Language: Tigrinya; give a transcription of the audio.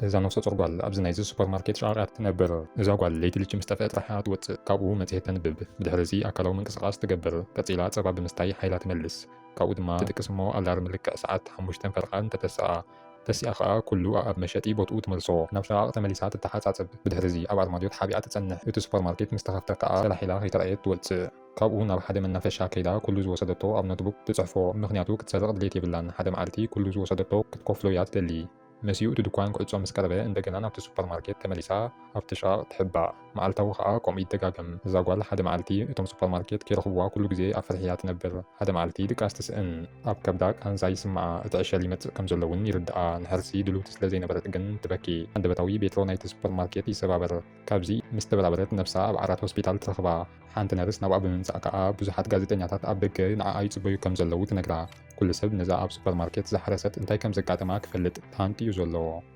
እዛ ነፍሰ ጾር ጓል ኣብዚ ናይዚ ሱፐርማርኬት ሸቓቒት ትነብር። እዛ ጓል ለይቲ ልቺ ምስ ጠፍአ ጥራሕ እያ ትወጽእ። ካብኡ መጽሔት ተንብብ። ብድሕሪ እዚ ኣካላዊ ምንቅስቓስ ትገብር። ቀጺላ ጸባ ብምስታይ ሓይላ ትመልስ። ካብኡ ድማ ትድቅስ እሞ ኣላርም ልክዕ ሰዓት ሓሙሽተ ፈረቓ እንተተስኣ፣ ተሲኣ ኸኣ ኩሉ ኣብ መሸጢ ቦትኡ ትመልሶ። ናብ ሸቓቕ ተመሊሳ ትተሓጻጸብ። ብድሕሪ እዚ ኣብ ኣርማድዮ ተሓቢኣ ትጸንሕ። እቲ ሱፐርማርኬት ምስ ተኸፍተ ከኣ ተላሒላ ከይተራእየት ትወጽእ። ካብኡ ናብ ሓደ መናፈሻ ከይዳ ኩሉ ዝወሰደቶ ኣብ ኖትቡክ ትጽሕፎ። ምኽንያቱ ክትሰርቕ ድሌት የብላን። ሓደ መዓልቲ ኩሉ ዝወሰደቶ ክትከፍሎ እያ ትደሊ። መሲኡ እቲ ድኳን ክዕጾ ምስ ቀረበ እንደገና ናብቲ ሱፐርማርኬት ተመሊሳ ኣብቲ ሸቓቕ ትሕባእ። መዓልታዊ ኸኣ ከምኡ ይደጋገም። እዛ ጓል ሓደ መዓልቲ እቶም ሱፐርማርኬት ከይረኽብዋ ኩሉ ግዜ ኣብ ፍርሒ እያ ትነብር። ሓደ መዓልቲ ድቃስ ትስእን። ኣብ ከብዳ ቃንዛ ይስምዓ። እቲ ዕሸል ይመጽእ ከም ዘሎ እውን ይርድኣ። ንሕርሲ ድልውቲ ስለ ዘይነበረት ግን ትበኪ። ሃንደበታዊ ቤትሮ ናይቲ ሱፐርማርኬት ይሰባበር። ካብዚ ምስ ተበራበረት ነብሳ ኣብ ዓራት ሆስፒታል ትረኽባ። ሓንቲ ነርስ ናብኣ ብምምጻእ ከኣ ብዙሓት ጋዜጠኛታት ኣብ ደገ ንዓኣ ይጽበዩ ከም ዘለዉ ትነግራ። ኩሉ ሰብ ነዛ ኣብ ሱፐርማርኬት ዝሓረሰት እንታይ ከም ዘጋጠማ ክፈልጥ ተሃንጥዩ ዘሎ።